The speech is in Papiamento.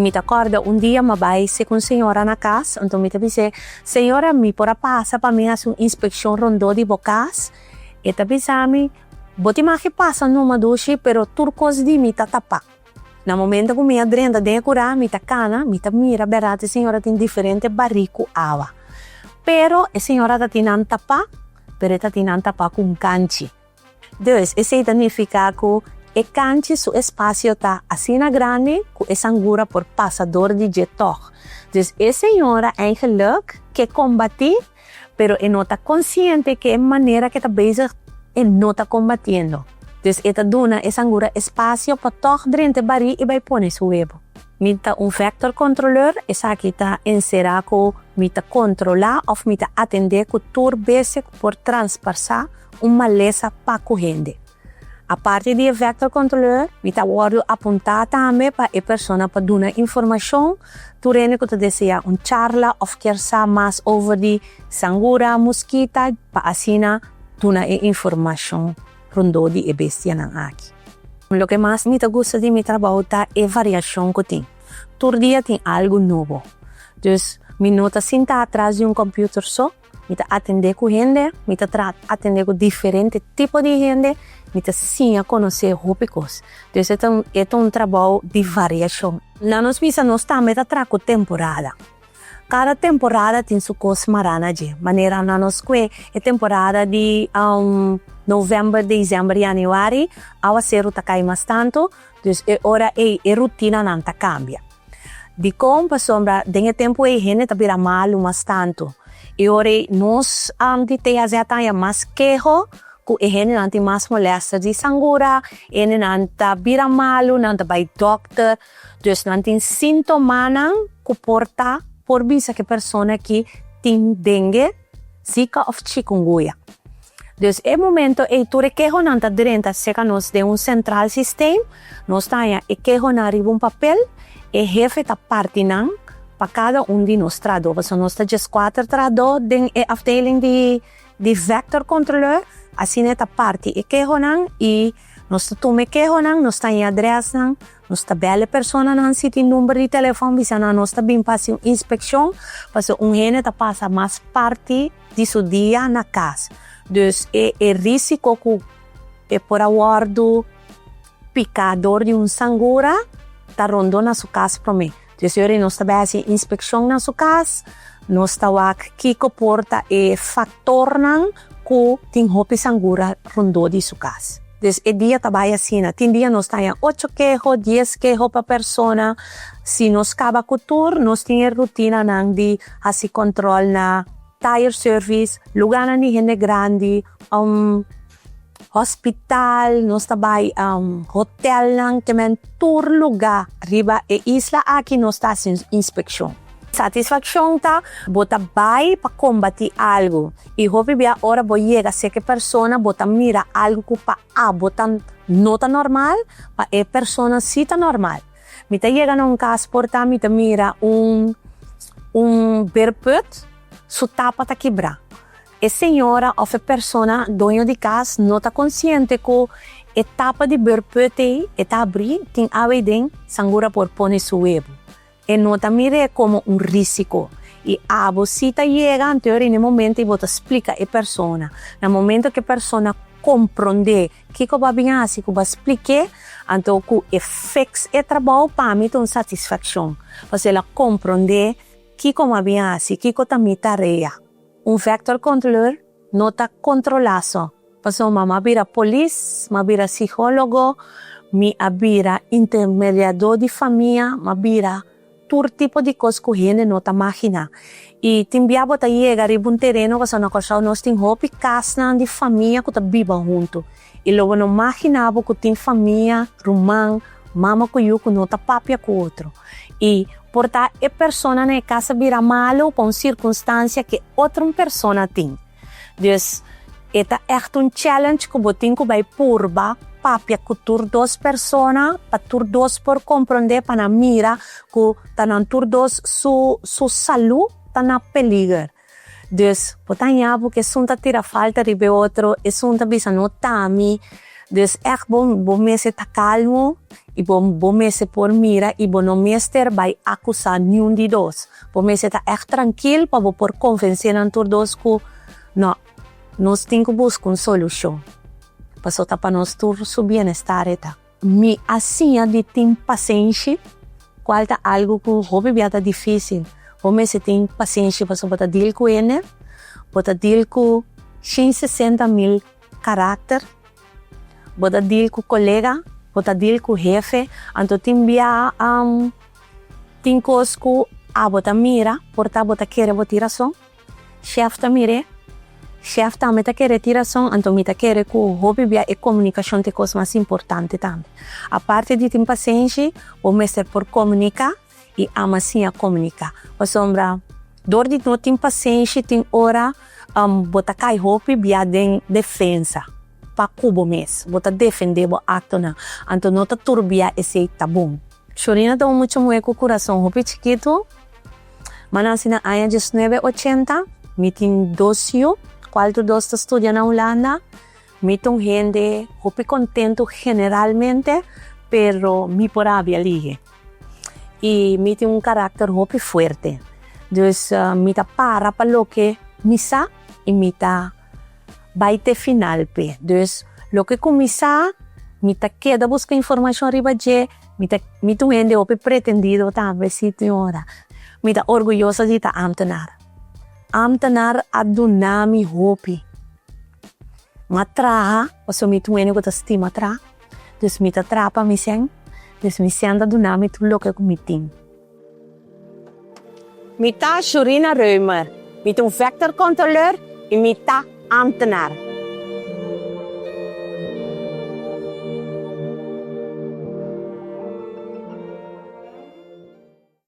Mi ta kòrda un dia m'a bai serka un señora na kas, anto mi ta bis'é, "Señora, mi por a pasa pa mi hasi un inspekshon rondó di bo kas?" E ta bisa mi, "Bo tin mag pasa numa, dushi, pero tur kos di mi ta tapá." Na momento ku mi a drenta den kurá, mi ta kana, mi ta mira bèrdat e señora tin diferente barí ku awa. Pero e señora ta tin nan tapá, pero e ta tin nan tapá ku un kanchi. Dus, esei ta nifiká ku e kanchi su espasio ta asina grandi ku e sangura por pasa dor di dje tòg. Dus e señora eigenlijk ke kombatí, pero e no ta konsiente ku e manera ku e ta bezig e no ta kombatiendo. Dus e ta duna e sangura espasio pa tòg drenta barí i bai pone su webu. Mi ta un vectorcontroleur, esaki ta enserá ku mi ta kontrolá òf mi ta atendé ku tur bestia ku por traspasá un malesa pa ku hende. Aparte di vectorcontroleur, mi ta wòrdu apuntá tambe pa e persona pa duna informashon, tur hende ku ta deseá un charla òf ke sa mas over di sangura, muskita, pa asina duna e informashon rondó di e bestianan aki. Loke mas mi ta gusta di mi trabou ta e variashon ku tin. Tur dia tin algu nobo. Dus mi no ta sinta atras di un computer so, mi ta atendé ku hende, mi ta atendé ku diferente tipo di hende, mi ta siña konosé hopi kos. Dus e ta un trabou di variashon. Na nos bisa nos tambe ta traha ku temporada. Kada temporada tin su kos mará na dje. Manera na nos kue e temporada di novèmber, desèmber, yanüari, awaseru ta kai mas tantu, dus e ora ei e rutinanan ta kambia. Dikon? Pasobra den e tempu ei hende ta bira malu mas tantu. I ora nos di THZ ta mas keho ku e hendenan tin mas molèster di sangura, hendenan ta bira malu, nan ta bai dòkter, dus nan tin síntomanan ku por ta por bisa ku e persona aki tin dengue, zika òf chikungunya. Dus e momento ei tur e kehonan ta drenta serka nos den un centraal systeem, nos ta haña e kehonan riba un papel, e hefe ta parti nan pa kada un di nos trahadó. Pasobra nos ta 14 trahadó den e afdeling di vectorcontroleur, asina ta parti e kehonan i nos ta tuma e kehonan, nos ta haña adrèsnan, nos ta bèl e personanan si tin number di telefòn, bisa nan nos ta bin pa hasi un inspekshon, pasobra un hende ta pasa mas parti di su dia na kas. Dus e rísiko ku e por a wòrdu piká dor di un sangura ta rondó na su kas promé. Dus ora nos ta bai hasi inspekshon na su kas, nos ta wak kiko por ta e faktornan ku tin hopi sangura rondó di su kas. Dus e dia ta bai asina. Tin dia nos ta 8 keho, 10 keho pa persona. Si nos kaba ku tur, nos tin e rutinanan di hasi kontrol na tire service, lugánan di hende grandi, hospital, nos ta bai hotelnan, ke men tur lugá riba e isla aki nos ta hasi inspekshon. Satisfakshon ta, bo ta bai pa kombatí algu. I hopi bia ora bo yega serka e persona, bo ta mira algu ku pa abo ta no ta normal, pa e persona sí ta normal. Mi ta yega na un kas por ta mi ta mira un beerput, su tapa ta kibrá. E señora òf e persona doño di kas no ta konsiente ku e tapa di beerput ei e ta habrí, tin awa aden, sangura por pone su webu. E no ta mir'é komo un rísiko. I abo si ta yega anto na e momento bo ta splika e persona. Na momento ku e persona komprondé kiko bo a bin hasi ku bo a splik'é, anto ku e fix e trabou pa mi ta un satisfakshon. Pasobra el a komprondé kiko m'a bin hasi, kiko ta mi tarea. Un vectorcontroleur no ta kontrolá so. Pasobra m'a bira polis, m'a bira psikólogo, mi a bira intermediadó di famia, m'a bira tur tipo di kos ku hende no ta imaginá. I tin bia bo ta yega riba un tereno pasobra na Kòrsou nos tin hopi kasnan di famia ku ta biba huntu. I lo bo no imaginá bo ku tin famia, ruman, mama ku yu ku no ta papia ku otro. I por ta e persona na e kas a bira malu pa un sirkunstansia ku otro persona tin. Dus e ta echt un challenge ku bo tin ku bai purba papia ku tur dos persona pa tur dos por komprondé pa nan mira ku ta nan tur dos su salú ta na peliger. Dus bo ta haña bo ku esun ta tira falta riba e otro, esun ta bisa no ta mi. Dus echt bo mester ta kalmu i bo mester por mira i bo no mester bai akusá niun di dos. Bo mester ta echt trankil pa bo por konvensé nan tur dos ku no, nos tin ku buska un solushon. Pasobra ta pa nos tur su bienestar e ta. Mi a siña di tin pasenshi, kual ta algu ku hopi bia ta difísil. Bo mester tin pasenshi pasobra bo ta deal ku hende, bo ta deal ku 160 mil karakter, bo ta deal ku kolega, bo ta deal ku hefe, anto tin bia tin kos ku abo ta mira, por ta bo ta kere bo tin rason, Chef ta mir'é. Chef tambe ta kere tin rason, anto mi ta kere ku hopi bia e komunikashon ta e kos mas importante tambe. Aparte di tin pasenshi, bo mester por komuniká i ama siña komuniká. Pasobra dor di no tin pasenshi tin ora bo ta kai hopi bia den defensa pa ku bo mes. Bo ta defendé bo aktonan, anto no ta tur bia esei ta bon. Shorina ta un mucha muhé ku kurason hopi chikitu. M'a nasi na aña 1980. Mi tin dos yu, kual tur dos ta studia na Hulanda. Mi ta un hende hopi kontentu generalmente, pero mi por rabia lihe. I mi tin un karakter hopi fuerte. Dus mi ta para pa loke mi sa i mi ta bai te final p'e. Dus loke ku mi sa, mi ta keda buska informashon riba dje. Mi ta mi ta un hende hopi pretendido tambe si tin ora. Mi ta orguyoso di ta ámtenar. Ámtenar a duna mi hopi. Mi a traha pasobra mi ta un hende ku ta stima traha. Dus mi ta traha pa mi sèn. Dus mi sèn ta duna mi tur loke ku mi tin. Mi ta Shurina Römer. Mi ta un vectorcontroleur i mi ta ámtenar.